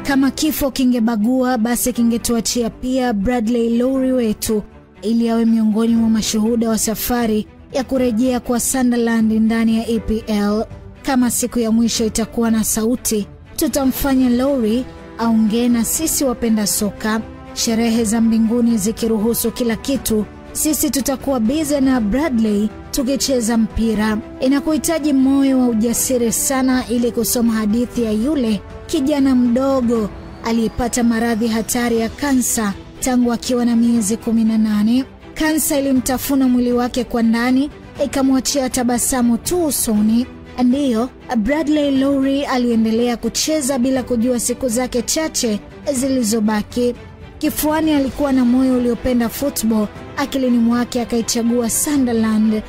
Kama kifo kingebagua, basi kingetuachia pia Bradley Lowry wetu ili awe miongoni mwa mashuhuda wa safari ya kurejea kwa Sunderland ndani ya EPL. Kama siku ya mwisho itakuwa na sauti, tutamfanya Lowry aongee na sisi wapenda soka. Sherehe za mbinguni zikiruhusu kila kitu, sisi tutakuwa bize na Bradley tukicheza mpira. Inakuhitaji moyo wa ujasiri sana ili kusoma hadithi ya yule kijana mdogo aliyepata maradhi hatari ya kansa tangu akiwa na miezi 18. Kansa ilimtafuna mwili wake kwa ndani, ikamwachia tabasamu tu usoni. Ndiyo, Bradley Lowry aliendelea kucheza bila kujua siku zake chache zilizobaki. Kifuani alikuwa na moyo uliopenda football, akilini mwake akaichagua Sunderland.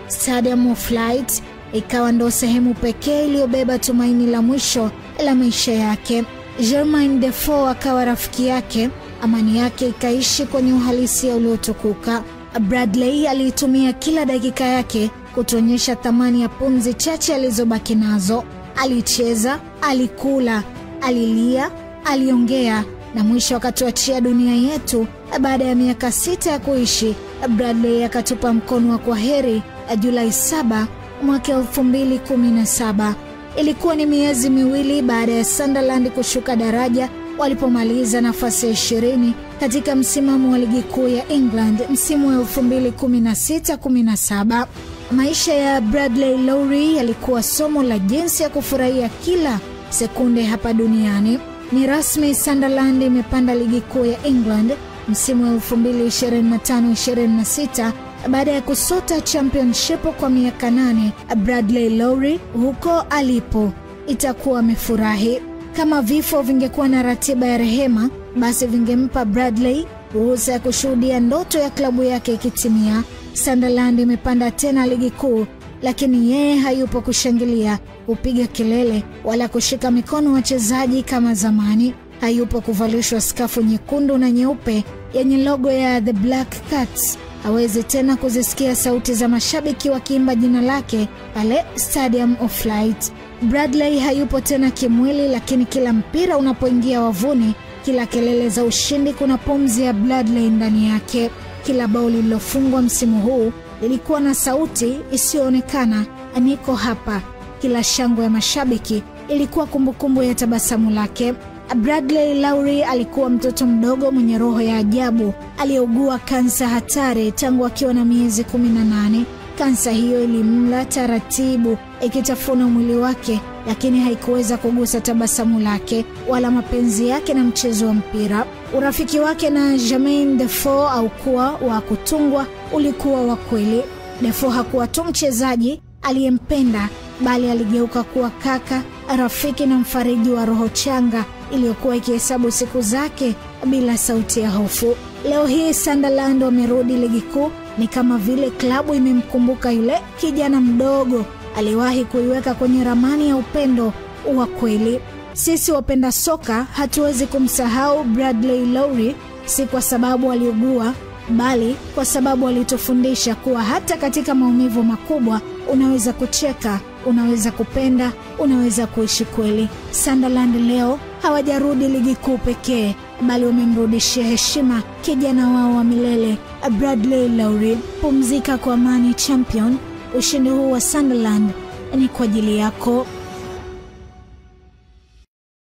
Stadium of Light ikawa ndo sehemu pekee iliyobeba tumaini la mwisho la maisha yake. Jermaine Defoe akawa rafiki yake, amani yake ikaishi kwenye uhalisia uliotukuka. Bradley aliitumia kila dakika yake kutuonyesha thamani ya pumzi chache alizobaki nazo. Alicheza, alikula, alilia, aliongea na mwisho akatuachia dunia yetu. Baada ya miaka 6 ya kuishi, Bradley akatupa mkono wa kwaheri Julai 7 mwaka 2017. Ilikuwa ni miezi miwili baada ya Sunderland kushuka daraja walipomaliza nafasi ya 20 katika msimamo wa ligi kuu ya England msimu wa 2016-17. Maisha ya Bradley Lowry yalikuwa somo la jinsi ya kufurahia kila sekunde hapa duniani. Ni rasmi, Sunderland imepanda ligi kuu ya England msimu wa 2025-26 baada ya kusota championship kwa miaka 8. Bradley Lowry huko alipo itakuwa amefurahi. Kama vifo vingekuwa na ratiba ya rehema, basi vingempa Bradley ruhusa ya kushuhudia ndoto ya klabu yake ikitimia. Sunderland imepanda tena ligi kuu, lakini yeye hayupo kushangilia, kupiga kelele wala kushika mikono wachezaji kama zamani. Hayupo kuvalishwa skafu nyekundu na nyeupe yenye logo ya The Black Cats. Hawezi tena kuzisikia sauti za mashabiki wakiimba jina lake pale Stadium of Light. Bradley hayupo tena kimwili, lakini kila mpira unapoingia wavuni, kila kelele za ushindi, kuna pumzi ya Bradley ndani yake. Kila bao lililofungwa msimu huu lilikuwa na sauti isiyoonekana, niko hapa. Kila shangwe ya mashabiki ilikuwa kumbukumbu ya tabasamu lake. Bradley Lowry alikuwa mtoto mdogo mwenye roho ya ajabu aliyeugua kansa hatari tangu akiwa na miezi 18. Kansa hiyo ilimla taratibu, ikitafuna mwili wake, lakini haikuweza kugusa tabasamu lake wala mapenzi yake na mchezo wa mpira. Urafiki wake na Jermaine Defoe haukuwa wa kutungwa, ulikuwa wa kweli. Defoe hakuwa tu mchezaji aliyempenda, bali aligeuka kuwa kaka, rafiki na mfariji wa roho changa iliyokuwa ikihesabu siku zake bila sauti ya hofu. Leo hii Sunderland wamerudi ligi kuu, ni kama vile klabu imemkumbuka yule kijana mdogo aliwahi kuiweka kwenye ramani ya upendo wa kweli. Sisi wapenda soka hatuwezi kumsahau Bradley Lowry, si kwa sababu aliugua, bali kwa sababu alitufundisha kuwa hata katika maumivu makubwa unaweza kucheka, unaweza kupenda, unaweza kuishi kweli. Sunderland leo hawajarudi ligi kuu pekee, bali wamemrudishia heshima kijana wao wa milele Bradley Lowry. Pumzika kwa amani champion, ushindi huu wa Sunderland ni kwa ajili yako.